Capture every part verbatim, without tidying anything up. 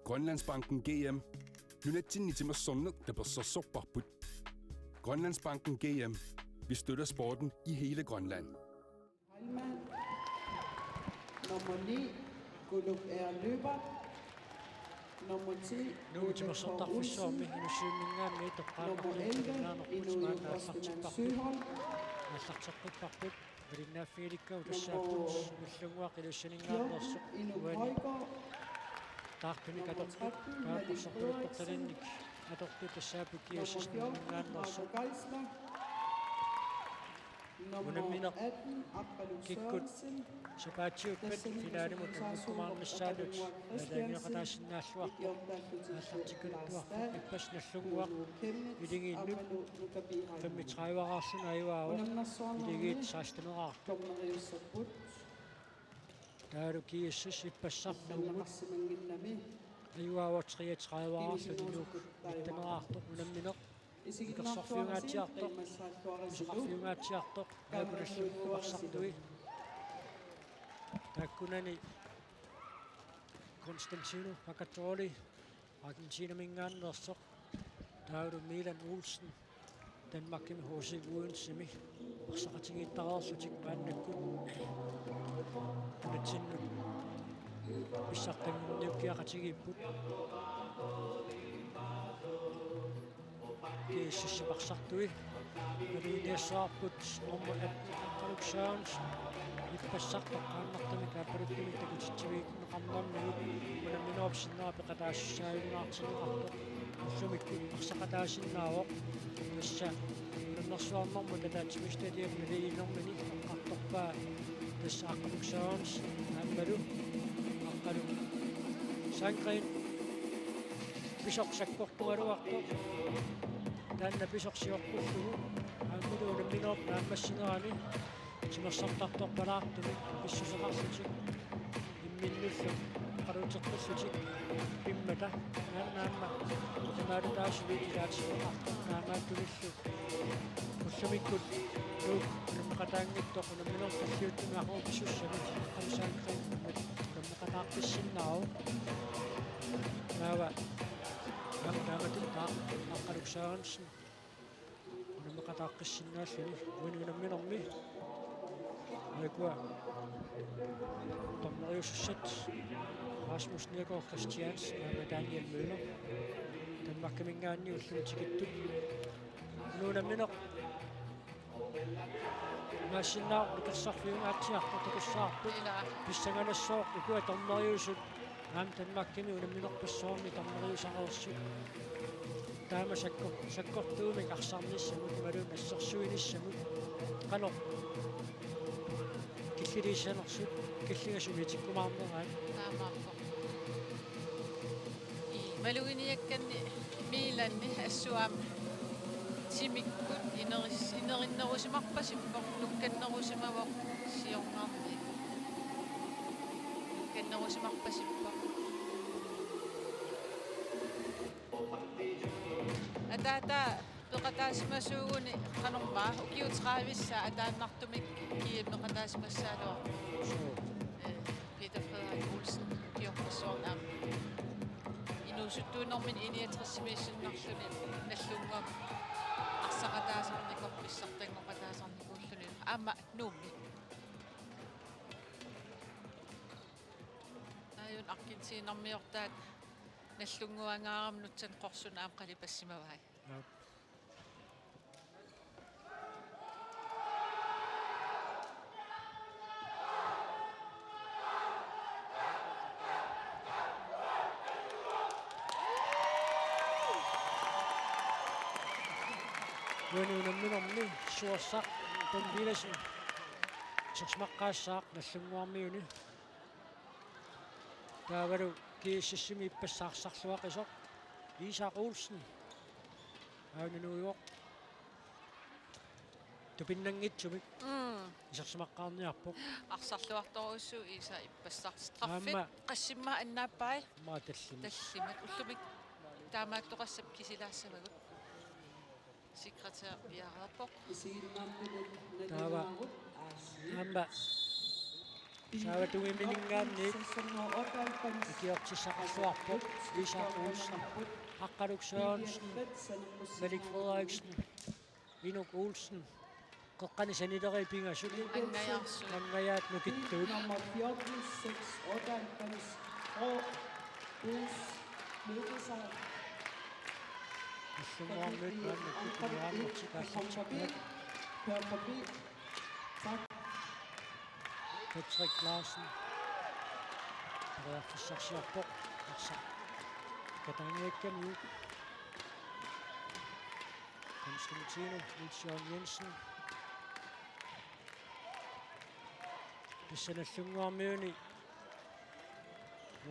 Grønlandsbanken G M. Nunatsinni timersorneq tapersersorparput. Grønlandsbanken G M. Vi støtter sporten i hele Grønland. Heilmann. Nummer ni, Guluk R. Løber. Nummer ti, Nuup timersortarfissuarmi Inussivimminngaanniit toqqaannartumik Inuit Ostemand Søholm. Aallarteqqipparput. Malinnaaffigilikkagut tassaapput Nallunnguaq Ilussaninngaanneersoq uani taartunik atortut kaapparsortuuttortalinnik atortut tassaapput G S S Nallunnguaq Ilussaninngaanneersoq. Unammineq kikkut sapaatiuppat finaalimut nangukkumaarnissaanut aalajangeeqataasinnaalluarpoq aallartikkaluttuarpoq. Ippassaq Nallunnguaq Iligiinnut femogtredive-raarluni ajugaavoq. Iligiit seksten-eraartoq. Taavalu G S S ippassaq Nuummut ajugaavoq treogtredive-raarluni Nuuk nitten-eraartoq. Unammineq ikersorfiungaatsiartoq, isoqarfiungaatsiartoq, Nallunnguaq Nallunnguaq parsartui. Taakkunani Konstantino Paccattoli Argentinaminngaanneersoq, taavalu Milan Olsen Danmarkimi H C Odensemi arsaqatigiittareerlutik maannakkut nunatsinnut pissartanngorniukkiaqatigiipput. G S S parsartui. Malugineqartarput nummer atten, Aqqaluk Sørensen. Ippassaq toqqaannartumik aappaluttumik takutitsivigineqarnermigut unamminerup sinnera peqataassussaajunnaartinneqartoq ullumikkut arsaqataasinnaavoq. Tassa unammersuarnermut ataatsimiititaliap naligiinnermini eqqartorpaa tassa Aqqaluk Sørensen aammalu Aqqaluk Sandgreen. Pisoq sakkortugaluartoq. Taanna pisoq sioqqullugu aammalu unamminerup naammassinerani timersortartorpalaartumik pissuseqarlutik imminnullu oqaluuteqqillutik pimmata taanna aamma tamaalutaasumik ilaatigut naammaattunillu ullumikkut Nuuk unammeqataanngitsoq unamminerup tulliuttumi aqagu pisussamik Aqqaluk Sandgreen unammeqataaqqissinnaasoq. Taava aamma taamatut Aqqaluk Sørensen unammeqataaqqissinnaallugu uani unamminermi. Aajuku dommeriusussat Rasmus Nørgaard Christiansen aamma Daniel Møller Danmarkiminngaanniit ullumi tikittut. Unammineq imaassinnaavoq ikersorfiungaatsiartoq takussavarput. Ila. Pissanganassooq ukua dommeriusut aamma Danmarkimi unamminerpassuarni dommeriusareersut. Taama sakko-, sakkortuumik arsarnissamut imaluunniit assersuinissamut qanoq killiliissanersut, killinga suliatikkumaarneraat. Taamaappoq. Ii, maluginiakkanni Milanni assut aamma timikkut ineris-, inerinnerusimarpasippoq, nukkannerusimavoq siornarmi. Nukkannerusimarpasippoq. Ataataa peqataasimasuuguni qanormaa ukiut tredive-ssaat ataannartumik G M-eqataasimassagaluarpoq. Suu. Ee, Peter Frederik Olsen ukiorpassuarni aamma inuusuttuunermini I niogtres-imiissinnarluni Nallunnguamut arsaqataasarnikuuvoq pissartanngoqataasarnikuulluni aamma Nuummi. Aajuna Argentinamiortaat Nallunnguangaarami nutsanut qorsunut aamma qalipassimavai. Aap. Uani unamminermi suorsaq Tom Villadsen isersimaqqaassaaq Nallunnguarmiuni. Taavalu G S S-imi ippassaq arsarluaqisoq Isak Olsen. Auna nuivoq. Tupinnanngitsumik. Mm. Isersimaqqaarniarpoq. Arsarluartorujussuuvoq Isak ippassaq. Straffit. Aamma. Qassimmaa annaappai. Aamma tallimat. Tallimat. Ullumi taamaattoqassapput kisilaassavagut. Sekretær piareerpoq. Taava aamma Saavatugiminninngaanniit ikiortissaqarluarpoq Isak Olsen, Aqqaluk Sørensen, Malik Frederiksen, Inuk Olsen, qeqqani sanileriit pingasut, Angajaarsuit. Angajaat nukittuut. Nummer fjorten, seks otteoghalvfems, H. Bus Mikkelsen. Nallunnguarmiut maannakkut tunniaannartik aallartikkaat. Kør forbi. Tak. Patrick Larsen. Periarfissarsiorpoq. Arsaq. Kataniakkamiuk. Konstantino Nils Jørgen Jensen. Tassa Nallunnguarmiuni.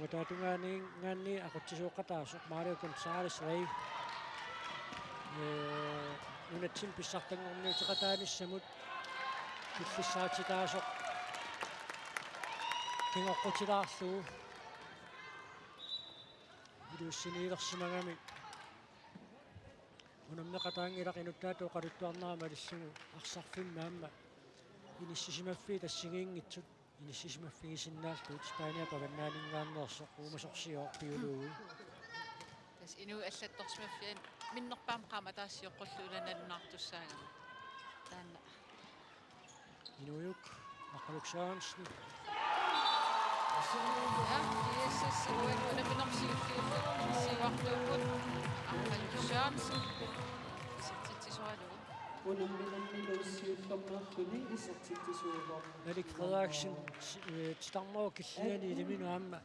Uataatungaaninngaanniit aqutsisooqataasoq Mario Gonzalez Rey. Ee, nunatsinni pissartanngorniuteqataanissamut killissaatitaasoq kingoqqutilaarlugu. Iluussiniilersimagami. Unammeqataanngilaq inuttaata oqaluttuarnera malillugu arsarfimmi aamma inissisimaffiit assigiinngitsut. Inissisimaffigisinnaallugit Spaniap avannaaninngaanneersoq uumasorsioq biologi. Tassa inuit allattorsimaffianni minnerpaamik qaammat ataaseq sioqqullugu ila nalunaartussaagami. Taanna. Inuujuk, Aqqaluk Sørensen. Ja, GSS uani unamminermi siulliullugu siuartuupput Aqqaluk Sørensen. Isertitsisoralugu. Unamminermilu siullermeerluni isertitsisuuvoq. Malik Frederiksen, si-, øh, titarmut killingani iliminut aamma.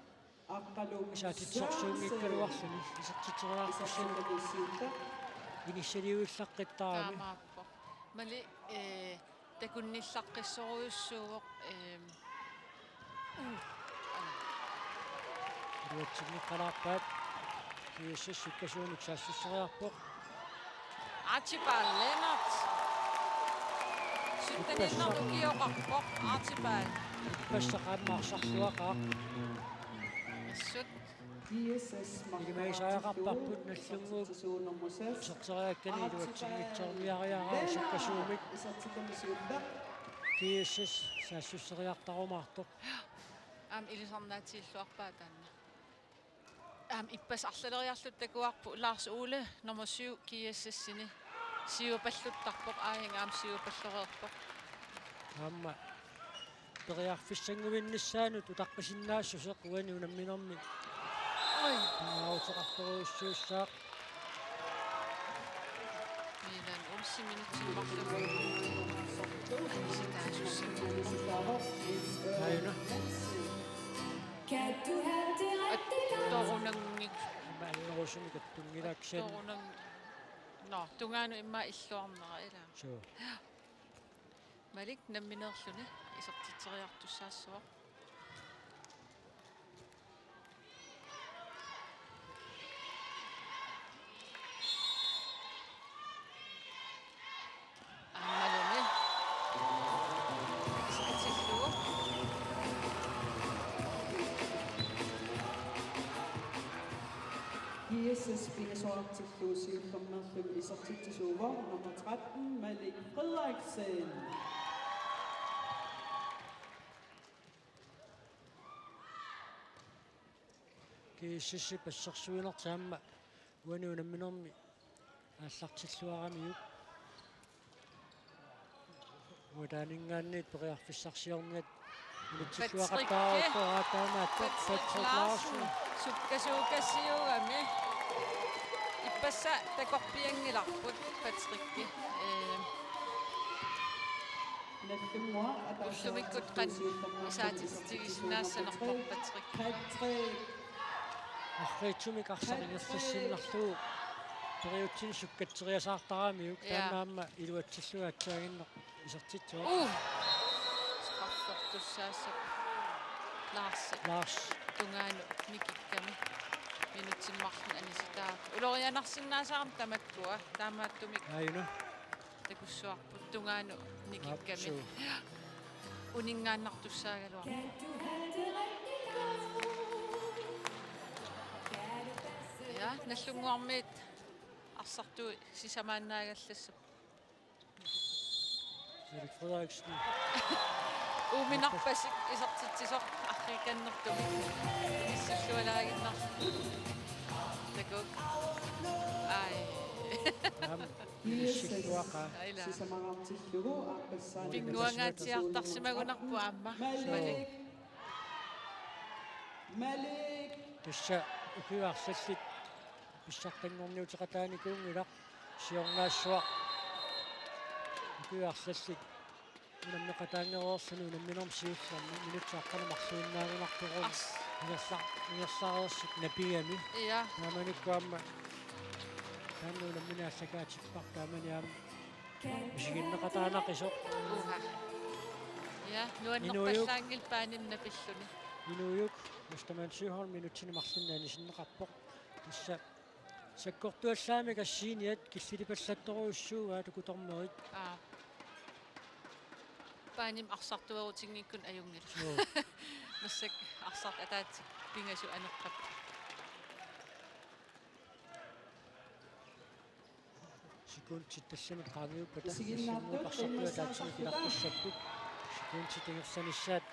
Aqqaluk isertitseriarluarluni, isertitseriartussanut. Isertitseriartussanut. Inissaliuillaqqittarami. Taamaappoq. Malik, øh, takunnillaqqissorujussuuvoq, øh, Iluatsinneqalaarpaat. GSS sukkasuumik saassusseriarpoq. Archibald Lennert. Sytteninnaq ukioqarpoq Archibald. Ippassaq aamma arsarluaqaaq. Assut. Ilimagisariaqarparput Nallunnguup iserteriakkani iluatsinngitsoorniariaraa sukkasuumik. GSS saassusseriartarumaartoq. Aamma ilisarnaatigilluarpaa taanna. Aamma ippassaq arlaleriarluta takuarput Lars Ole nummer syv GSS-ini siupalluttarpoq, aajinnga aamma siupalloreerpoq. Aamma periarfissannguinnissaanut utaqqisinnaassuseq uani unamminermi. Oj. Pingaaruteqartorujussuussaaq. Milan Olsen minutsit marluk. Anisitaasussaaq. Aajuna. Attorunanngik. Ima annerusumik attunngilaaksan. Attorunang-, nå, tungaanut immaqa illuarnera ilaa. Suu. Malik nammineerluni isertitseriartussaassaaq. Aammalumi. Isertillugu. GSS pingasoqartillugu siullermeerluni isertitsisuuvoq nummer tretten, Malik Frederiksen. GSS-ip assersuinertik aamma uani unamminermi aallartilluaramiuk. Uataaninngaanniit periarfissarsiorniat unitsilluaqattaarput. Patrick. Aataamaat Patrick Patrick Larsen. Larsen. Sukkasuukasiugami. Ippassaq takorpianngilarput Patrick. Ee, Ullumikkut qanoq isaatitsitigisinnaassanerpoq Patrick. Arriitsumik arsaq ingerlassinnarlugu periutsinni sukkatseriasaartaramiuk. Ja. Taanna aamma iluatsillugu aatsaannguaq isertitsivoq. Uh! Straffertussaassaaq. Lars. Lars. Tungaanut nikikkami. Minutsit marluk anisitaavoq. Ulorianarsinnaasarami tamakkua. Taamaattumik. Aajuna. Takussuarput tungaanut nikikkami. Aapsuu. Uninngaannartussaagaluarpoq. Ja, Nallunnguarmiit arsartui sisamaannaagallassapput. Erik Frederiksen. Uuminarpasik isertitsisoq arriikkannertumik. Inissillualaaginnarlugu. Takuuk. Ai. Aam, inissilluaqaa. Aila. Sisamangaartillugu aappassaani. Pinnguangaatsiartarsimagunarpoq aamma. Malik. Malik. Tassa ukiut arlallit pissartanngorniuteqataanikuunngilaq siornaassuaq. Ukiut arlallit unammeqataanngikkaluarluni unamminermi siullermi minutsit aqqaneq-marluinnaagunarpoq. Ars. Ingerla-, ingerlareersut napigami. Ja. Taamanikkut aamma taanna unammineq allakaatipparput taamani aamma misiginneqataanaqisoq. Uha. Ja, nuannerpallaanngilaq Paanimut napilluni. Inuujuk Mustamann Søholm minutsini marlunni anisinneqarpoq. Tassa sakkortuallaamik assiiniat killilipallattorujussuugaat uku dommerit. Aa. Paanimut arsartuerutinngikkunik ajunngilaq. Joo. Massakkut arsartut ataatsit pingasut aneqarput. Sekundit tassani qaangiuppata. Misiginnaartut tassani arsartuat ataatsimut pilaqqissapput. Sekundit ingerlanissaat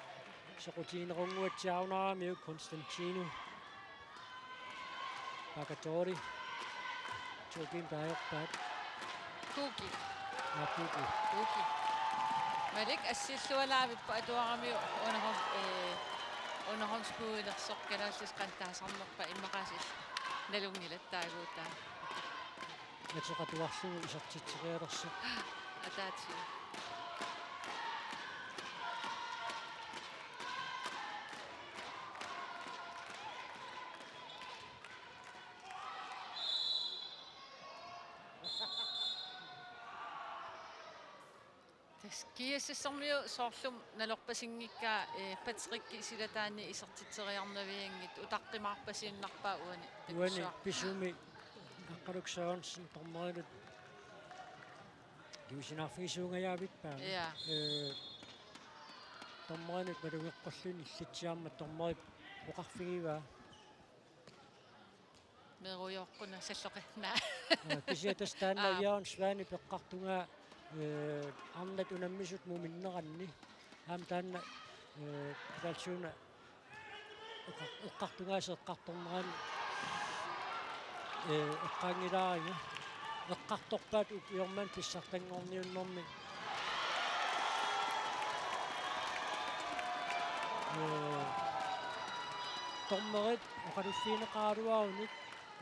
soqutigineqannguatsiarunaramiuk Konstantino. Pagatori. Tobin taajorpaat. Kuki. Aa, Kuki. Kuki. Malik assillualaavippoq atuaramiuk underhånds-, øh, underhåndsbudilersoq kalaallisut qanoq taasarnerpaat immaqaasiit nalunngilat taaguutaa. Ateqatuarlugu isertitserialersoq. Ataatsigu. Tassa GSS-ermiut soorlu nalorpasinngikkaat, eh, Patrick silataani isertitseriarnavianngitsoq utaqqimaarpasiinnarpaat uani. Uani takussuaq. Pisumi Aqqaluk Sørensen dommerinut kingusinnaarfigisuungajaavippoq. Ja. Eh, dommerinut malugeqqullugu illitsiarmat dommerit oqarfigivaa. Meerujooqquna salloqi-, naa. Aa, kisianni tassa taanna. Aa. Jørgen Svanip eqqartugaa, eh, arnat unammisut muminneranni. Aamma taanna, eh, Valsuna eqqa-, eqqartugaasut eqqartornerani, eh, eqqaanngilaariga. Eqqartorpaat ukiormanna pissartanngorniunnermi. Eh, dommerit oqaluffigineqaraluarunik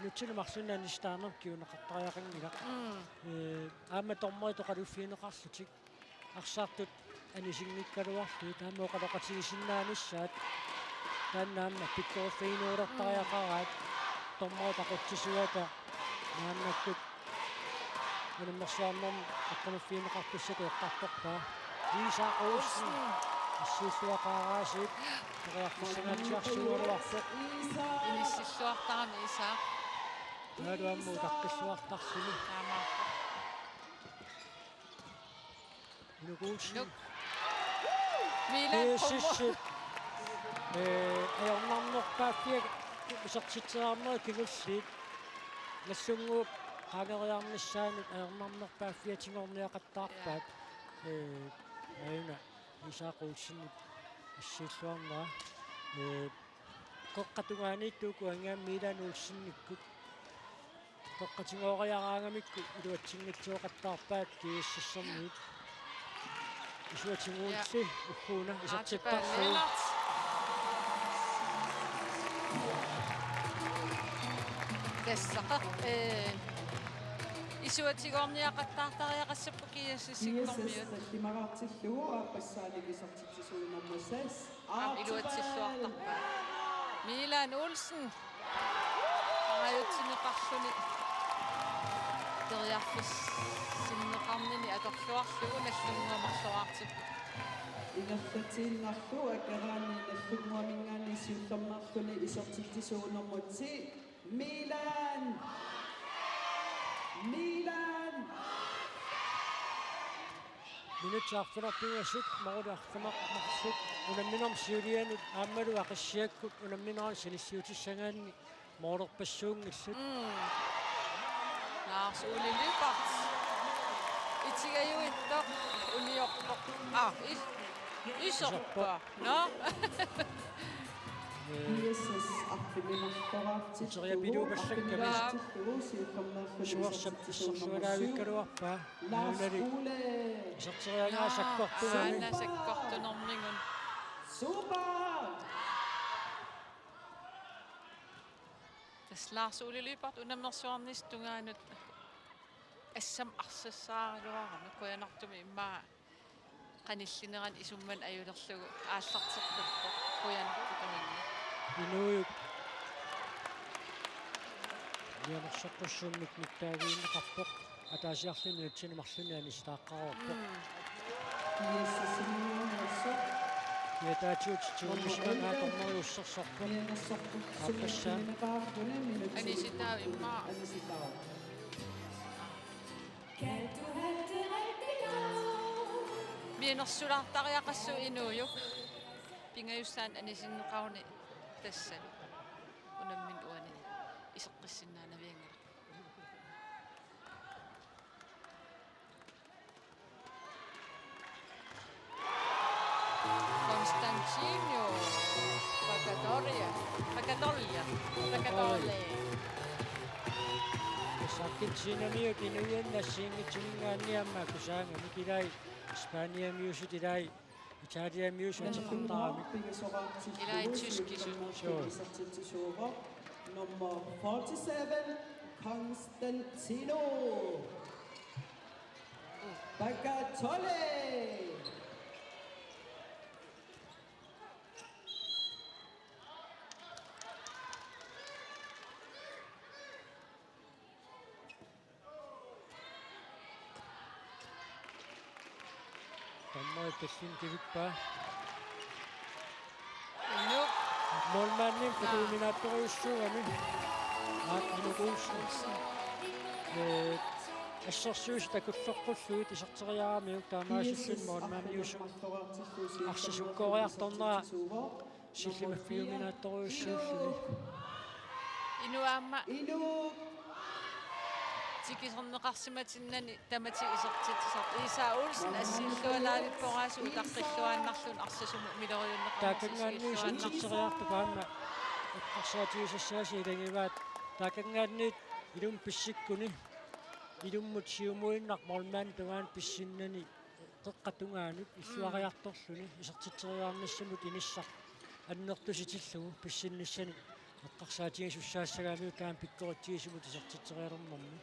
nutsunut marlunnik anissitaqarnermut kinguneqartariaqanngilaq. Mm. Eh, aamma dommerit oqaluffigineqarlutik arsartut anisinngikkaluarlutik aamma oqaloqatigisinnaanissaat. Taanna aamma pikkoriffiginerulertariaqaraat. Mm. Dommerit aqutsisuata maannakkut unammersuarnermi aqqanuffigineqartussatut eqqartorpaa. Isak Olsen. Olsen. Assilluaqaaq aasiit. Periarfissanngaatsiarsuugaluarpoq. Inissilluartarami Isak. Taavalu aamma utaqqilluartarluni. Taamaappoq. Inuk Olsen. Inuk. Milan G S S-ip, eh, ajornarnerpaaffiat isertitseriarnerit kingulliit. Nagdlunguup qaangeriarnissaanut ajornarnerpaaffiatigoorniaqattaarpaat. Ja. Eh, aajuna Isak Olsenip assilluarnera. Eh, qeqqata tungaaniittoq uku aamma Milan Olsenikkut. Qeqqatigooriaraangamikku iluatsinngitsuoqattaarpaat G S S-ermiut. Isuatigulli. Ja. Ugguuna isertipparlugu. Aatipaa Lennert. Tassa, eh, isuatigoorniaqattaartariaqassapput G S S-ermiut. G S S tallimaraartillugu aappassaanik isertitsisuunermi seks. Aamma iluatsilluartarpaa. Milan Olsen. Aajutsinneqarluni. Periarfissinneqarnini atorluarlugu Nagdlunguup marloraartipput. Ingerlatiinnarlugu Akerani Nagdlunguaminngaanniit siullermeerluni isertitsisuunermi ti. Milan! Milan! Minutsit arfineq-pingasut, Morten Arfineq-marluk unamminermi siulianut aammalu Aqissiakkut unamminermi sanilliutissagaanni moolerpassuunngillat. Mm. Lars Ole Lyberth. Itigajuittoq uniorpoq. Ah, il-. Iserpoq. Nå. Ee, uteriapiluupallakkami. Suarsap assersualaavikkaluarpaa. Nuunalik iserteriaraa sakkortugami. Aana sakkortunermigut. Super! Tassa Lars Ole Lyberth unammersuarnissap tungaanut assammik arsassaaraluarami, qujanartumik immaqa qanillinerani isummat ajulerlugu aallarteqqippoq, qujanartumik. Inuup mianersoqqussummik nittaavigineqarpoq. Ataasiarluni minutsini marlunni anisitaaqqaarpoq. Mm. Kiataatigut tuumisimangaa dommeriussersorpoq. Aappassaa. Anisitaavoq immaqa. Mianersuulaartariaqassooq Inuup. Pingajussaanik anisinneqaruni tassalu. Unammineq uani iseqqissinnaanavianngilaq. Konstantino Pagadolia. Pagadolia. Pagadolia. Argentinamiut inuiannaq assigiinngitsuninngaanniit aamma akusaangamik, ilai Spaniamiusut, ilai Italiamiusut ateqartaramik. Ilai tyskisut. Suu. Nummer forty-seven, Konstantino Bagatole. Dommerit tallinn kivippaa. Inuk. Målmandimik qutuuminaattorujussuugami. Aap, Inuk Olsen. Ee, assersuisut takulloqqullugit iserteriaramiuk, taamaasilluni målmandiusup arsaq sukkooriartornera sillimaffiuminaattorujussuulluni. Inuk aamma. Inuk. Tikiserneqarsimatinnani tamatik isertitsisarpoq. Iisaa Olsen assiillualaavippoq, aasiit utaqqilluaannarluni arsaq sumut miloriunneqarnersoq. Taakanngaanniit isertitseriartup aamma eqqarsaatigisassaasoq ilagivaat. Taakanngaanniit ilummut pissikkuni, ilummut siumuinnaq målmandip tungaanut pissinnani, qeqqata tungaanut illuariartorluni isertitseriarnissamut inissaq annertusitillugu pissinnissanik eqqarsaatigisussaassagamiuk taanna pikkoritsigisumut isertitserialernermi.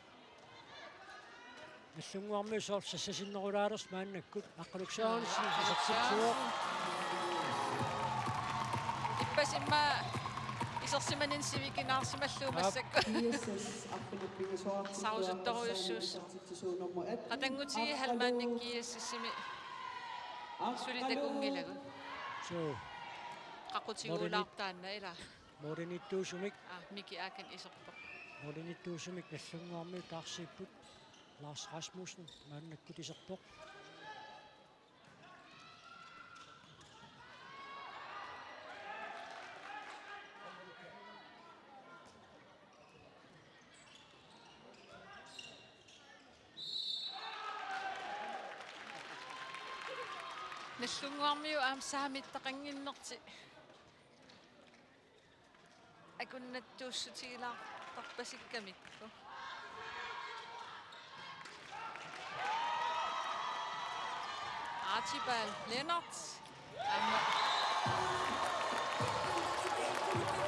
Nallunnguarmiut soorlu sassasinnerulaalersoq maannakkut. Aqqaluk Sørensen isertitsivoq. Ippassaq immaqa isersimaninni sivikinaarsimallugu massakkut. Aap. Arsarusuttorujussuusoq. Qatanngutigiit halvmandit G S S-imi suli takunngilagut. Suu. Qaqutigulaartaanna ilaa. Målimiittuusumik. Aa, Miki Aken iserpoq. Målimiittuusumik Nallunnguarmiut taarsiipput. Lars Rasmussen maannakkut iserpoq. Nallunnguarmiut aamma saamittaqannginnertik akunnattuussutigilaartarpasikkamikku. Archibald Lennert. Aamma.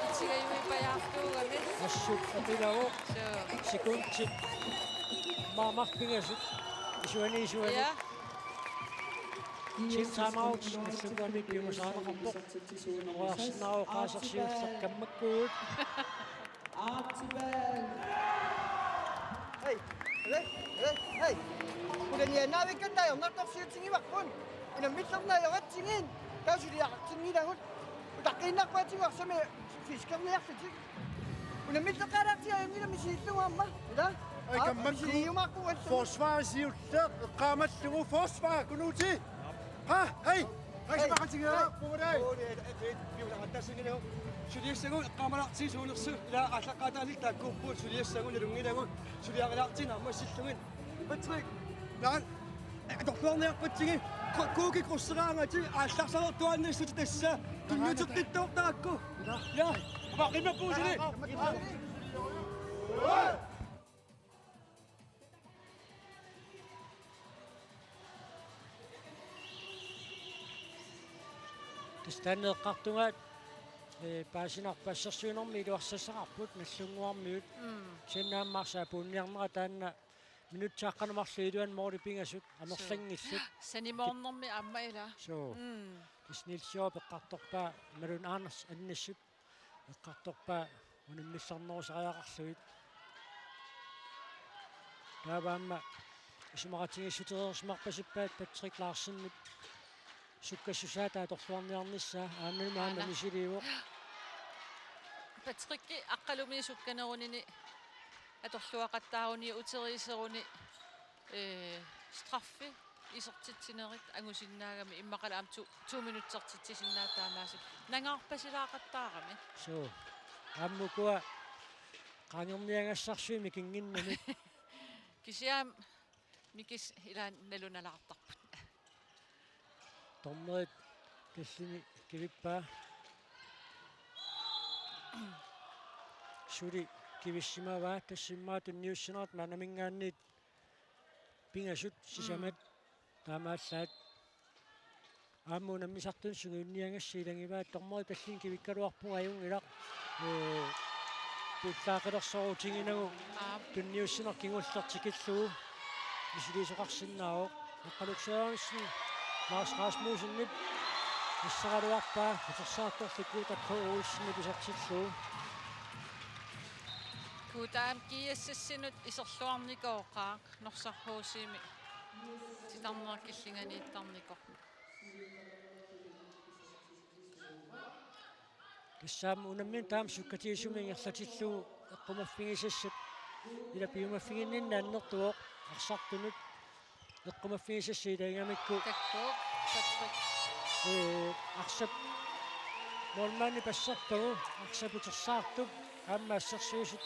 Itigajuipajaartuugami. Assut apilagu. Suu. Sekundit. Maamar pingasut. Isuani, isuani. Ja. Team timeout. Nallunnguarmiut piumasarineqarpoq. Oqarsinnaavoq qaasaq siulleq kammakkuut. Hej, hej, hej, hej. Qulaniannaavikkatta ajornartorsiutigivarput. Unammillerni ajoratsigiit. Taava suliaqartinngilagut. Utaqqiinnarpaatigut arsami fiskerniarlutik. Unammilleqqaalaartigu ajunngilaq misiliillugu aamma. Ila? Ai, aap, kammakku misiliiumaarpugut allat. Forsvar siulleq eqqaamallugu, forsvar kunuuti. Ha, hej. Hej, hej. Hej. Hej. Suliassagut eqqaamalaartigu suunersut, ila aallaqqaataaniit taakkuupput, suliassagut nalunngilagut, suliarilaartigu aamma assillugit. Patrick. Naan. Atorluarniarpatsigit. Kuuki kurseraangati aallarsalertuaannassutit tassa tunniuteqqittoortarakku. Ja. Apa qimappuusuli. Tassa taanna eqqartugaat, ee, paasinarpoq, assersuinermi iluarsassaqarput Nagdlunguarmiut. Mm. Kisianni aamma arsap apuunniarnera taanna minutsit aqqaneq marluk iluanni måli pingasut amerlanngillat. Sanimoornermi aamma ila. Suu. Mm. Tassa Niels Jørgen eqqartorpaa, imaluunniit Anders Annesup eqqartorpaa unammillernerusariaqarlugit. Taava aamma isumaqatigiissutereersimarpasippaat Patrick Larsenip sukkassusaa atorluarniarnissaa, aamma aamma Aana. Misiliivoq. Patrick Aqqalumi sukkanerunini atorluaqattaaruni uteriiseruni, ee, straffi isertitsinerit angusinnaagami immaqalu aamma to, to minutsertitsisinnaat taamaasip nangaarpasilaaqattaarami. Suu. Aamma ukua qaangerniagassarsui mikinnginnamik. Kisianni mikis ilaanni nalunalaartarput. Dommerit tallini kivippaa. Suli kivissimavaa, tassa immaqa tunniussinerat maannaminngaanniit pingasut sisamat. Mm. Taamaallaat aamma unammisartunut sungiunniagassat ilagivaat, dommerit tallini kivikkaluarpunga ajunngilaq. Ee, puullaaqilersorutiginagu. Aap. Tunniussineq kingulleq tikillugu misiliisoqarsinnaavoq. Aqqaluk Sørensen Lars Rasmussenip asseraluarpaa, utersaartorlu Guuta K. Olsenip isertillugu. Guuta aamma G S S-inut iserluarnikooqaaq, Norsaq H C-mi titarneq killinganiittarnikoq. Tassa aamma unammineq taama sukkatigisumik ingerlatillugu eqqumaffigisassat, ila piumaffiginninneq annertuvoq, arsartunut eqqumaffigisassat ilagigamikku. Takkooq, Patrick. Ee, arsap målmandi passerpagu, arsap utersaartup aamma assersuisut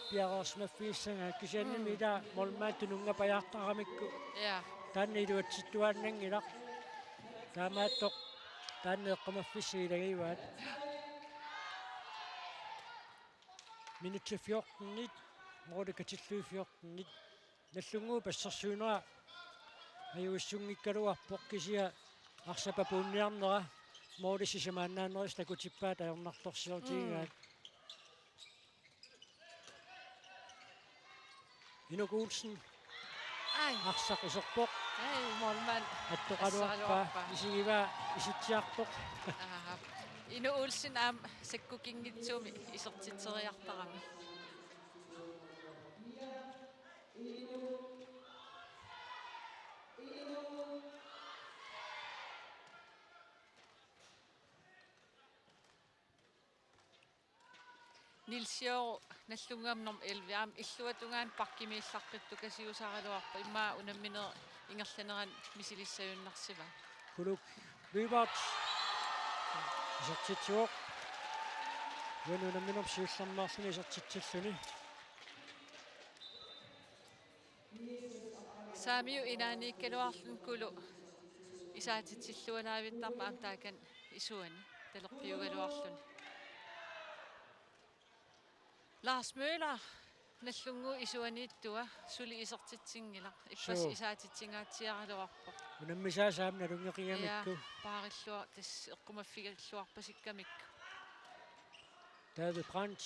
piareersimaffigissagaat, kisiannimi. Mm. Ila målmandi tununngapajaartaramikku. Ja. Taanna iluatsittuaannanngilaq. Taamaattoq taanna eqqumaffissaq ilagivaat. Minutsit fjortenit, måli katillugit fjortenit. Nagdlunguup assersuinera ajuissunngikkaluarpoq, kisianni arsap apuunniarnera måli sisamaannaanerusoq takutippaat ajornartorsiortigigaat. Mm. Inuk Olsen. Ai. Arsaq iserpoq. Ai, målmand. Attoqaluarpaa. Asseraluarpaa. Isigivaa isitsiartoq. Aap. Inuk Olsen aamma sakkukinngitsumi isertitseriartarami. Niels Jørgen Nagdlunguami nummer elleve, aamma illuatungaani bakkimiillaqqittukasiusaraluarpoq, immaqa unammineq ingerlanerani misilissagunnaarsivoq. Kuluk Lyberth isertitsivoq. Uani unamminermi siullermeerluni isertitsilluni. Saamiu inaaniikkaluarluni Kulu isaatitsillualaavittarpoq aamma taakani isuani talerpiugaluarluni. Lars Møller, Nagdlunguup isuaniittua, suli isertitsinngilaq. Ippassaq. Suu. Isaatitsingaatsiaraluarpoq. Unammisaasa aamma nalunngeqigamikku. Ja, paarilluar-, tassa eqqumaffigilluarpasikkamikku. David Brandt,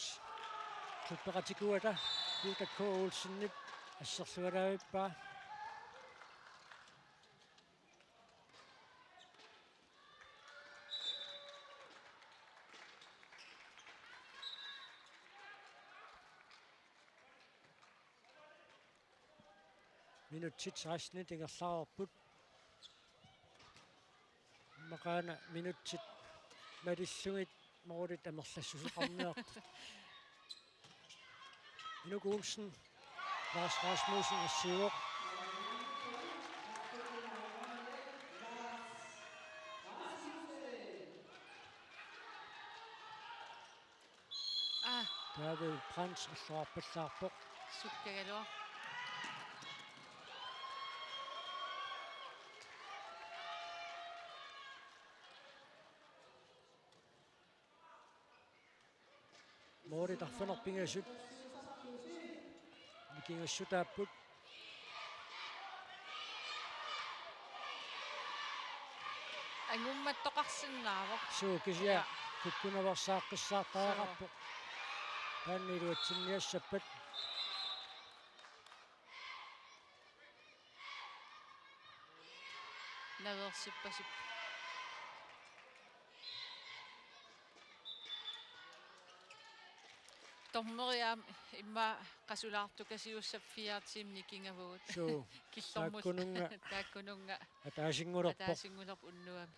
klippeqatikuata, Guuta K. Olsenip asserlualaavippaa. Minutsit sekstenit ingerlareerput. Immaqaana minutsit malillugit målit amerlassuseqarniartut. Inuk Olsen, Lars Rasmussen assiuvoq. Aa. David Brandt alluarpallaarpoq. Sukkagaluaq. Otte arfineq-pingasut nikingassutaapput. Angummattoqarsinnaavoq. Suu, kisianni kukkunaveersaaqqissaartariaqarpoq. Taanna iluatsinniassappat. Naveersippasippoq. Dommeri aamma immaqa qasulaartukasiussap fire tiimi nikingavagut. Suu. Killormut. Taakkununnga. Taakkununnga. Ataasinngulerpoq. Ataasinngulerpoq unnuami.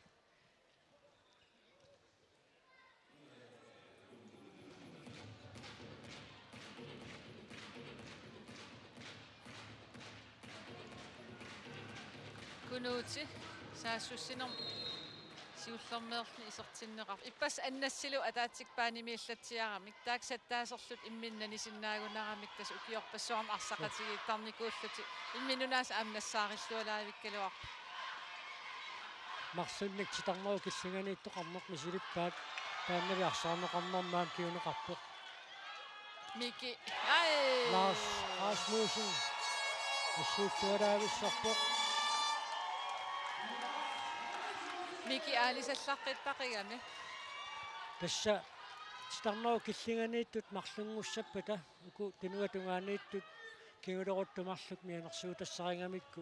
Kunuuti saassussinermi siullermeerluni isertinneqarpoq. Ippassaq Annassilu ataatsip paanimiillatsiaramik. Taakku sattaaserlutik imminnut anisinnaagunaramik tassa ukiorpassuarni arsaqatigiittarnikuullutik. Imminnut aamma nassaarillualaavikkaluarput. Marlunnik titarnerup killinganiittoqarneq misilippaat, taannali arsaarneqarnermi aamma kinguneqarpoq. Miki. Ai! Lars Rasmussen. Assiillualaavissarpoq. Miki aalisallaqqittaqigami. Tassa titarnerup killinganiittut marlunngussappata uku tunuata tungaaniittut kinguleruttumik marluk mianersuutassarigamikku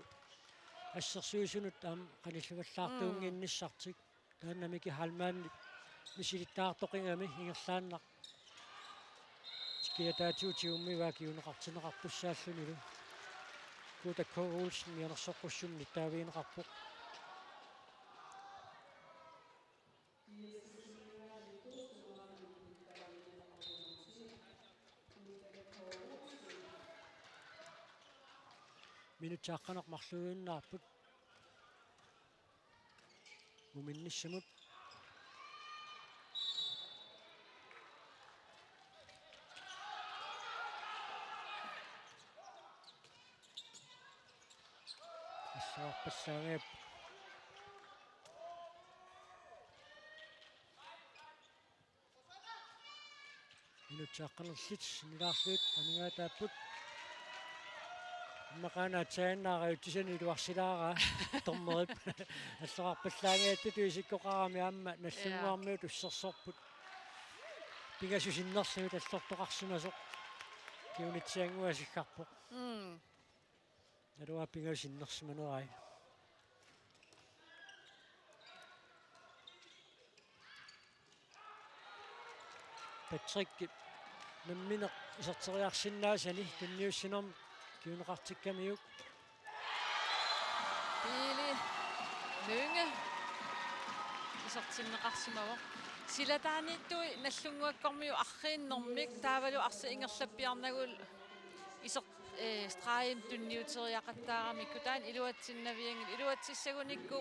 assersuisunut aamma qanillivallaartuunnginnissartik. Taanna Miki Heilmannip misilittagartoqigami ingerlaannaq. Tikiataatigut tigummivaa kinguneqartinneqartussaallunilu. Guuta K. Olsen mianersoqqussummik nittaavigineqarpoq. Minutsit aqqaneq-marluinnaapput. Muminnissamut. Assuarpallaanngilaq. Minutsit aqqaneq-marluk sinnilaarlugit amigaataapput. Immaqaana aatsaannguaq ajutsisanik iluarsilaaraa dommerip. Alloqarpallaanngitsoq isikkoqarami aamma Nagdlunguarmiut ussersorput. Pingasut sinnerlugit allortoqarsimasoq. Kingunitsiannguaq asiggarpoq. Mm. Naluara pingasut sinnersimanerai. Patrick nammineq iserteriarsinnaasani tunniussinermi kinguneqartikkamiuk. Pele Lynge isertinneqarsimavoq. Silataaniittui Nagdlunguakkormiut arriinnermik taavalu arsaq ingerlappiarnagulu iser-, ee, stregimik tunniuteriaqattaaramikku taanna iluatsinnavianngilaq, iluatsissagunikku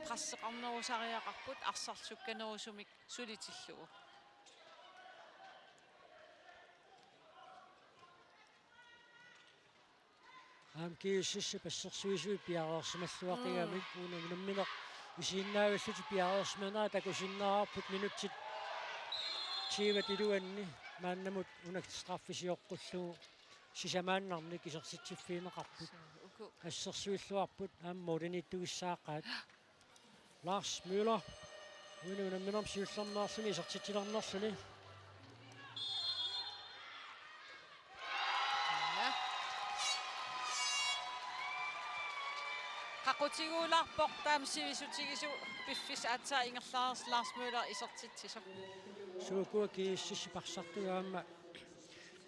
presseqarnerusariaqarput arsaq sukkanerusumik sulitillugu. Aamma GSS-ip assersuisui piareersimalluaqigamik. Mm. Una nammineq isiginnaavillutik piareersimanerat takusinnaavarput minutsit tyvet iluanni maannamut una straffi sioqqullugu sisamaannarnik isertitsiffigineqarput. Suu, uku. Assersuilluarput aamma målimiittugissaaqaat. Lars Møller. Uani unamminermi siullermeerluni isertitsilernerluni. Ja. Qaqutiguulaarpoq taama sivisutigisoq piffissaq aatsaat ingerlareersoq Lars Møller isertitsisoq. Suu, ukua GSS-ip arsartuut aamma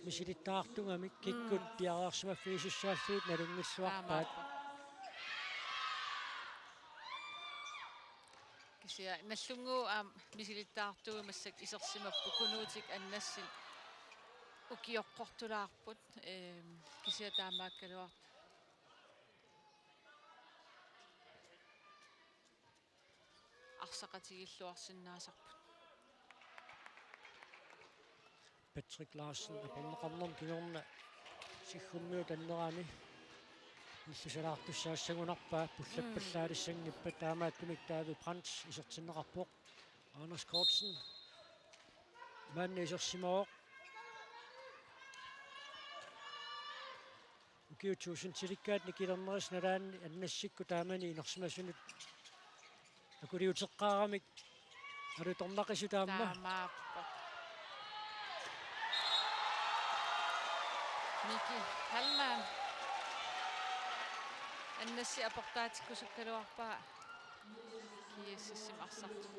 misilittagartugamik kikkut, mm, piareersimaffigisussaallugit nalunngilluarpaat. Taamaappoq. Kisianni Nagdlunguup aamma misilittagartuuvoq, massakkut isersimapput Kunuutik Annassi ukioqqortulaarput, eem, kisianni taamaakkaluartoq arsaqatigiilluarsinnaasarput. Patrick Larsen aporneqarnermi kingorna Siggummiut annerani illusalaartussaassagunarpaa, pullappallaalissanngippat, taamaattumik David Brandt isertinneqarpoq. Anders Kortsen maanna isersimavoq. ukiut tusindilikkaat nikilernerisa nalaani Annassikkut taamani inersimasunut akuliuteqqaaramik alutornaqisut aamma. Taamaappoq. Miki Hallmann. Annassi aportaatikkusukkaluarpaa G S S-imi arsartut.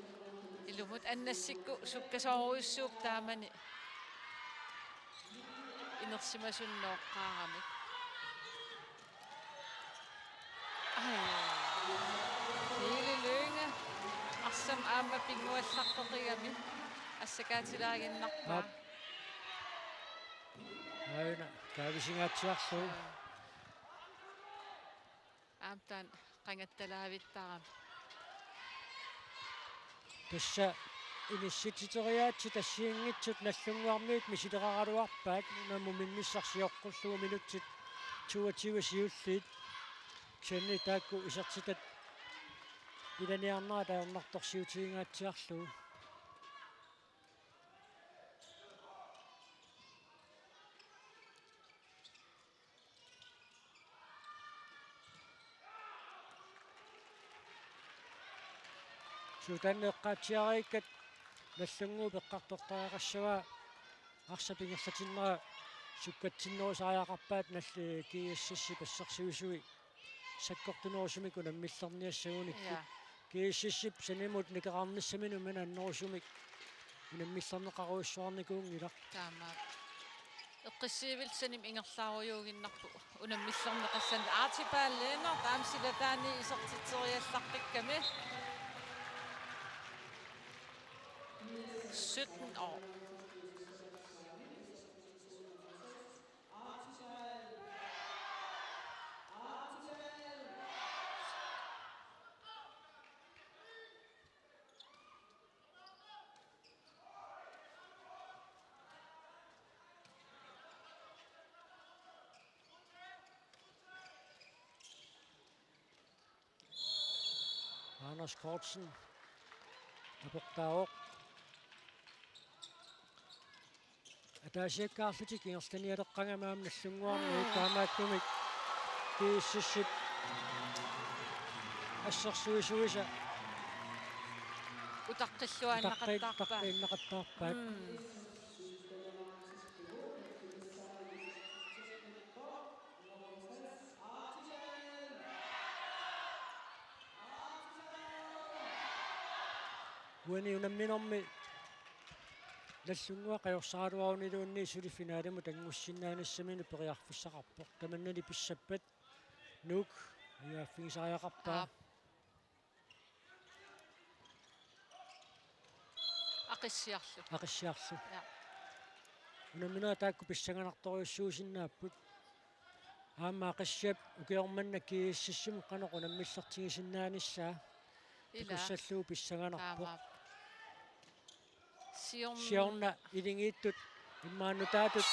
Ilumut Annassikkut sukkasoorujussuupput taamani inersimasunut nooqqaaramik. Ai. Niili Lynge. Arsaq aamma pinnguallartoqigami. Assakaatilaaginnarpaa. Aap. Aajuna kaavisinnaatsiarlugu. Aamma taanna qangattalaavittaarami. Tassa inissitsitseriaatsit assigiinngitsut Nagdlunguarmiut misileraraluarpaat, una muminnissaq sioqqullugu minutsit toogtyve siulliit. Kisianni taakku isertitat ilaniarnerat ajornartorsiutigingaatsiarlugu. Suutaanneeqqaatsiarikkat Nagdlunguup eqqartortariaqassavaa arsap ingerlatinnera sukkatsinnerusariaqarpaat, nalli-, G S S-ip assersuisui sakkortunerusumik unammillerniassagunikkit. Ja. G S S-ip sanimut nikerarnissaminut manna annerusumik unammillerneqarujussuarnikuunngilaq. Taamaappoq. Eqqissiivillu sanimut ingerlaarujuuginnarpoq unammillerneqassanik. Archibald Lennert aamma silataani isertitseriallartikkami. Sytten år. Anders Kortsen aportaavoq. Ataasiakkaarlutik ingerlanialeqqagami aamma Nagdlunguarmiut, aa, taamaattumik G S S-ip assersuisuisa utaqqilluinnaqattaarpaat. Utaqqi-, utaqqinneqattaarpaat. Mm. Uani unamminermi Nagdlunguaq ajorsaraluaruniluunniit suli finalimut angussinnaanissaminut periarfissaqarpoq. Tamannali pissappat Nuuk ajugaaffigisariaqarpaa. Aap. Aqissiarlu. Aqissiarlu. Ja. Unamminerit taakku pissanganartorujussuusinnaapput. Aamma Aqissiap ukioq manna G S S-imut qanoq unammillertigisinnaanissaa. Ila. Takussallugu pissanganarpoq. Taamaappoq. Siorn-, siorna ilingiittut immaqa nutaatut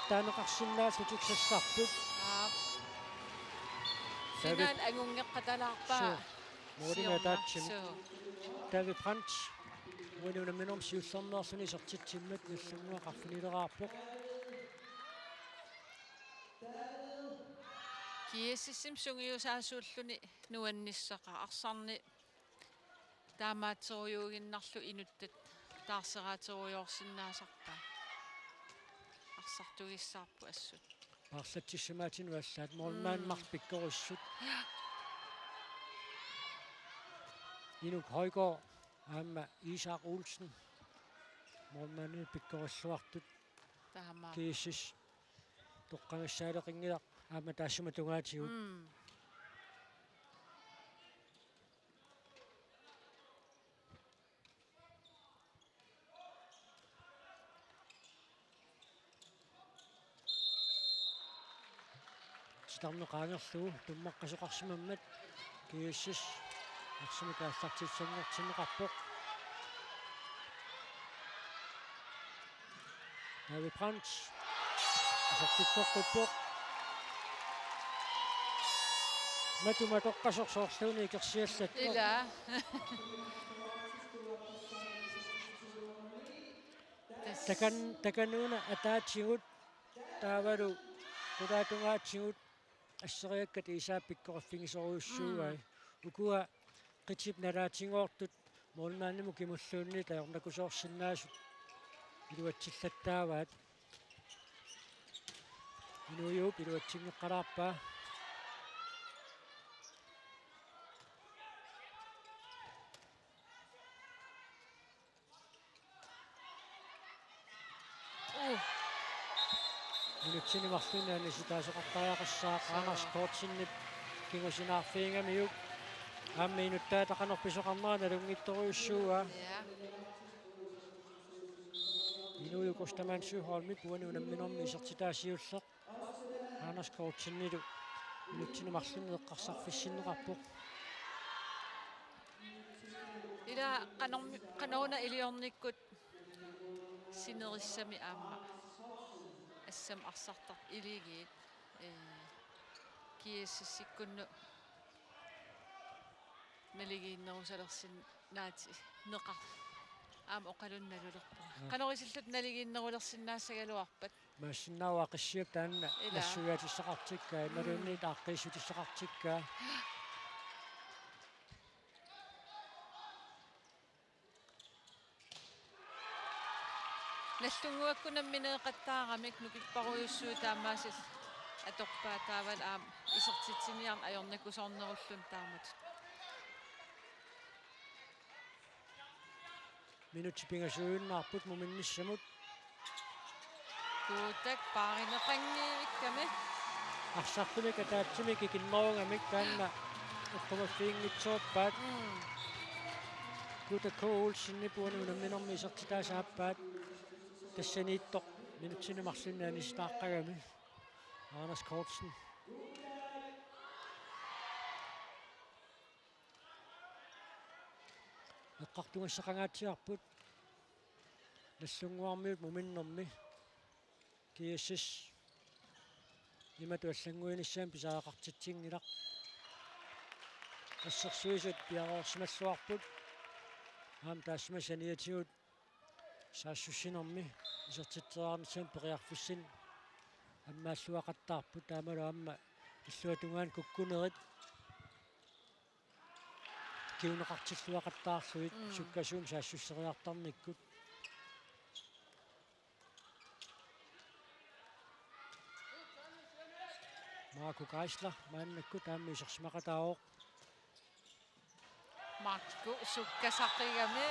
taaneqarsinnaallutik sassarput. Aap. David. Final angunngeqqatalaarpaa. Suu. Målimi siorna ataatsimut. Suu. David Brandt. Uani unamminermi siullermeerluni isertitsimmat Nagdlunguaq arfinileraarpoq. G S S-imi sungiusaasuulluni nuannissaqaaq, arsarneq taamaattorujuuginnarlugu inuttat taarseraaterujoorsinnaasarpaat. Arsartugissaarput assut. Paarlatsissamaatinut allaat målmand, mm, marluk pikkorissut. Inuk Højgaard aamma Isak Olsen målmandinut pikkorilluartut. Taama. G S S toqqagassaaleqinngilaq aamma taassuma tungaatigut. Mm. Titarneq qaangerlugu tummaqqasoqarsimammat G S S arsamik aallartissanngortinneqarpoq. David Brandt. Isertitseqqippoq. Matu matoqqasoq soorluuna ikersiallattoq. Ila. Takan-, takanuuna ataatigut taavalu Qulaatungaatigut asseriakkat Iisaap pikkoriffigisorujussuugai. Mm. Ukua qitip nalaatigoortut målmandimut kimulluunniit ajornakusoorsinnaasut iluatsillattaavaat. Inuujuup iluatsinngeqqalaarpaa. Uh. Minutsini marlunni anisitaasoqartariaqassaaq. Suu. Anders Kortsenip kingusinaarfigigamiuk. Aamma inuttaata qanoq pisoqarnera nalunngitsorujussuuaa. Ja. Inuujuup Ostermann Søholmip uani unamminermi isertitaa siulleq Anders Kortsenilu minutsini marlunni eqqarsarfissinneqarpoq. Ila qanormi-, qanoruna iliornikkut sinerissami aamma assami arsartartut iligiit, ee, G S S-ikkunnut naligiinnerusalersinnaatineqarluni aamma oqalunnalulerpunga. Aa. Qanoq isilluta naligiinnerulersinnaassagaluarpat? Imaassinnaavoq Aqissiap taanna. Ila. Nassuiaatissaqartikkaa, mm, imaluunniit aaqqiissutissaqartikkaa. Nallunnguakkut nammineeqattaaramik nukipparujussuit taamaasillutik atorpaat taavalu aamma isertitsiniarneq ajornakusoornerulluni taamatut. Minutsit pingasuinnarput muminnissamut. Kuutak paarineqanngivikkami. Arsartumik ataatsimik ikinnerugamik taanna eqqumaffiginngitsoorpaat. Mm. Kuutak K. Olsenip uani unamminermi isertitaasa aappaat. Tassaniittoq minutsini marlunni anisitaaqqagami. Anders Kortsen. Eqqartugassaqangaatsiarput Nallunnguarmiut muminnermi. G S S imatut allannguinissaanut pisariaqartitsinngilaq. Assersuisut piareersimalluarput. Aamma taassuma saniatigut saassussinermi isertitseriarnissamut periarfissanik ammaalluaqattaarput, taamalu aamma illuatungaanut kukkunerit kinguneqartilluaqattaarlugit. Mm. Sukkasuumik saassusseriartarnikkut. Marco Geisler maannakkut aamma isersimaqataavoq. Marco sukkasaqigami.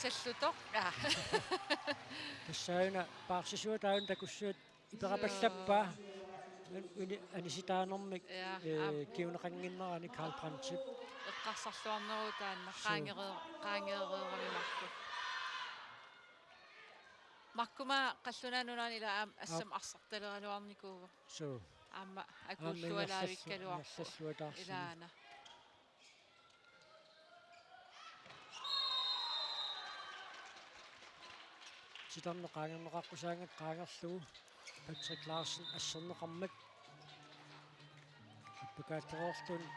Sallutoq. Aa. Tassa una paarsisuata una takussuat iperapallappaa. Uni anisitaanermik, ja, ee, aap, kinguneqannginnerani Karl Brandtip. Eqqarsarluarneruvoq taanna. Suu. Qaangereer-, qaangereerami Marco. Marco-ma qallunaat nunaanni ila aamma assami, aap, arsartaleraluarnikuuvoq. Suu. Aamma, aamma akuullualaavikkaluarpoq. Ingerlallu-, ingerlalluataarsimavoq. Ilaana. Titarneq qaangerneqaqqusaanngilaq qaangerlugu Patrick Larsen asserneqarmat. Appakaatereerluni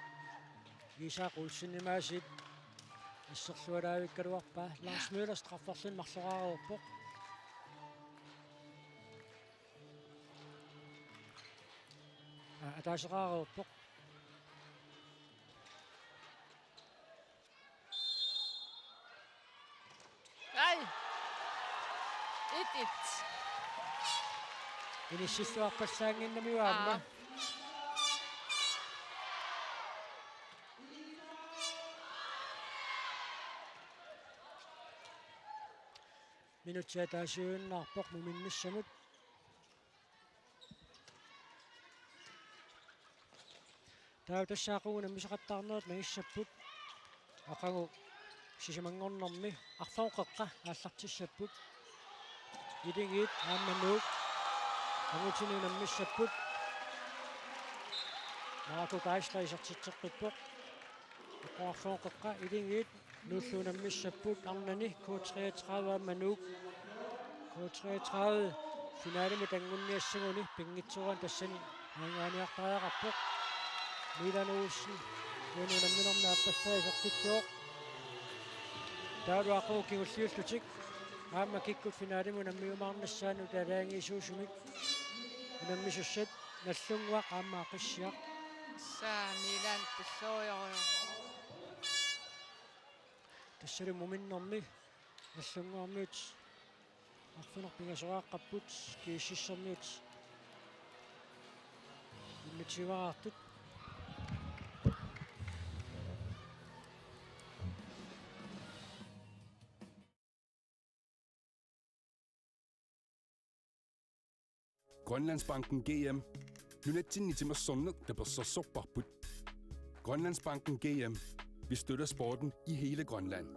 Isak Olsenimaasit asserlualaavikkaluarpaa. Lars Møller strafferluni marloraareerpoq. Aa, ataaseqaareerpoq. Ai! Et et. Inissilluarpassaannginnami aamma. Aa. Minutsit ataasiinnarpoq muminnissamut. Taava tassa aqagu unammisaqattaarnerit mangissapput. Aqagu sisamanngornermi arfineq-qeqqa aallartissapput. Iligiit aamma Nuuk angutini unammissapput. Marco Geisler isertitseqqippoq. Aqagu arfineq-qeqqa, Iligiit Nuullu unammissapput, arnani K treogtredive aamma Nuuk. K treogtredive finalimut anguniassaguni pinngitsoorani tassani ajugaaniartariaqarpoq. Milan Olsen uani unamminermi aappassaa isertitsivoq. Taavalu aqagu kingulliullutik Aamma kikkut finalimut unammiumaarnissaanut aalajangiisuusumik unammisussat Nagdlunguaq aamma Aqissiaq. Tassa Milan pissoriarujor. Tassalu muminnermi Nagdlunguarmiut arfineq-pingasoraaqqapput, GSS-ermiut unnutsiuaraartut. Grønlandsbanken G M. Nunatsinni timersorneq tapersersorparput. Grønlandsbanken G M. Vi støtter sporten i hele Grønland.